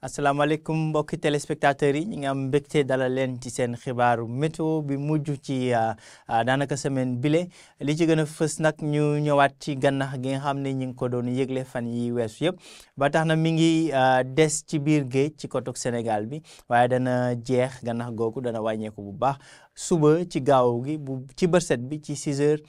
asalaamaaleykum mbokki téléspectateurs yi ñi nga am mbégte dalal leen ci seen xibaaru météo bi mujj ci daanaka semaine bile li ci gën a fës nag ñu ñëwaat ci gànnax gi nga xam ne ñi ngi ko doon yëgle fan yi weesu yëpp ba tax na mi ngi des ci biir géej ci kotuk Sénégal bi waaye dana jeex gànnax googu dana wàññeeku bu baax suba ci gaaw gi bu ci bërset bi ci 6 heures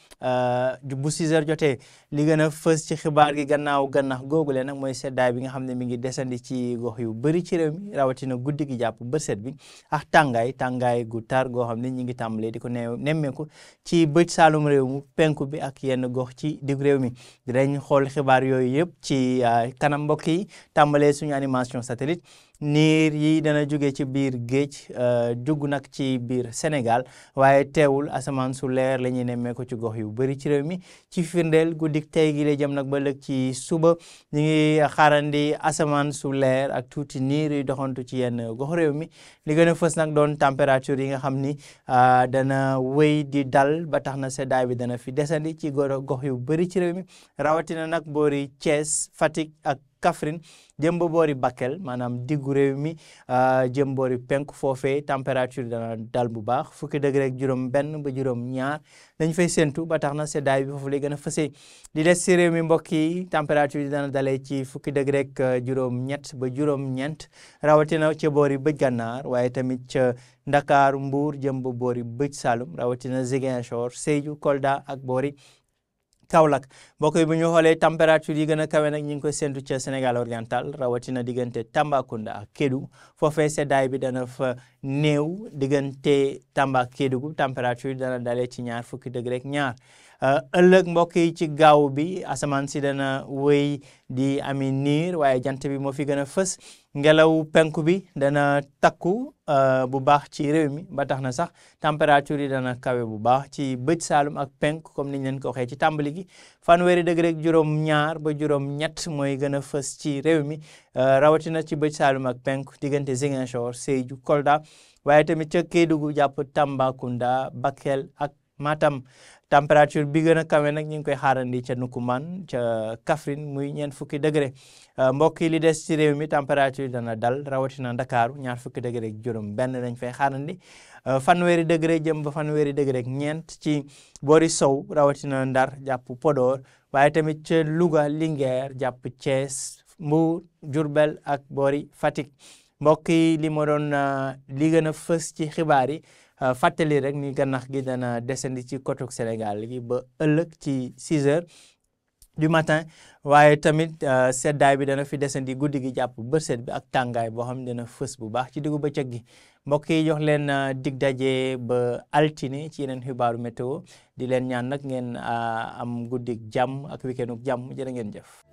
bu 6 heures jotee li gën a fës ci xibaar gi gannaaw gànnax googu leen nag mooy seddaay bi nga xam ne mi ngi desandi ci gox yu bëri ci réew mi rawatina guddi gi jàpp bërset bi ak tàngaay gu tar goo xam ne ñi ngi tàmbalee di ko nemmeeku ci bëj saalum réew mu penku bi ak yenn gox ci digg réew mi dinañ xool xibaar yooyu yëpp ci kanam mbokk yi tàmbalee suñu animation satellite niir yi dana jóge ci biir géej dugg nag ci biir Sénégal waaye teewul asamaan su leer la ñuy nemmeeku ci gox yu bëri ci réew mi ci firndeel guddik tey gi la jëm nag ba lëg ci suba ñu ngi xaarandi asamaan su leer ak tuuti niir yu doxantu ci yenn gox réew mi li gën a fës nag doon température yi nga xam ni dana wéy di dal ba tax na seddaay bi dana fi desandi ci gox yu bëri ci réew mi rawatina nag boori Thiès Fatick ak Kaffrine jëm ba boori Bakel maanaam diggu réew mi jëm boori penku foofee température dana dal bu baax fukki degré rek juróom benn ba juróom ñaar dañ fay séntu ba tax na seddaay bi foofu lay gën a fësee di des ci réew mi mbokk yi température yi dana dalee ci fukki degré rek juróom ñett ba juróom ñeent rawatina ca boori bëj gànnaar waaye tamit ca Ndakaaru Mbuur jëm ba boori bëj Saalum rawatina Ziguinchor Sédhiou Kolda ak boori Kaolack mbokk yi bu ñu xoolee température yi gën a kawe nag ñu ngi koy séntu ca Sénégal oriental rawatina diggante Tambacounda ak Kédougou foofee seddaay bi dana fa néew diggante Tamba ak Kédougou température yi dana dalee ci ñaar fukki degré ak ñaar ëllëg mbokk yi ci gaaw bi asamaan si dana wéy di ami niir waaye jant bi moo fi gën a fës ngelaw penku bi dana takku bu baax ci réew mi ba tax na sax température yi dana kawe bu baax ci bëj Saalum ak penku comme niñ leen ko waxee ci tàmbali gi fanweeri degré rek juróom ñaar ba juróom ñett mooy gën a fës ci réew mi rawatina ci bëj Saalum ak penku diggante Ziguinchor Sédhiou Kolda waaye tamit ca Kédougou jàpp Tambacounda Bakel ak Matam température bi gën a kawe nag ñu ngi koy xaarandi ca Nukuman ca Kaffrine muy ñeent fukki degré mbokk yi li des ci réew mi température dana dal rawatina Ndakaaru ñaar fukki degré ak juróom benn lañ fay xaarandi fanweeri degré jëm ba fanweeri degré ak ñeent ci boori sow rawatina Ndar jàpp Podor waaye tamit ca Louga Linguère jàpp Thiès Mbour Diourbel ak boori Fatick mbokk yi li ma doon li gën a fës ci xibaar yi fàttali rek ni gànnax gi dana descendi ci kotuk Sénégal gi ba ëllëg ci 6 heures du matin waaye tamit seddaay bi dana fi descendi guddi gi jàpp bërset bi ak tàngaay boo xam ne dana fës bu baax ci diggu bëccëg gi mbokk yi jox leen dig daje ba altine ci yeneen xibaaru météo di leen ñaan nag ngeen am guddik jàmm ak weekenduk jàmm jërë ngeen jëf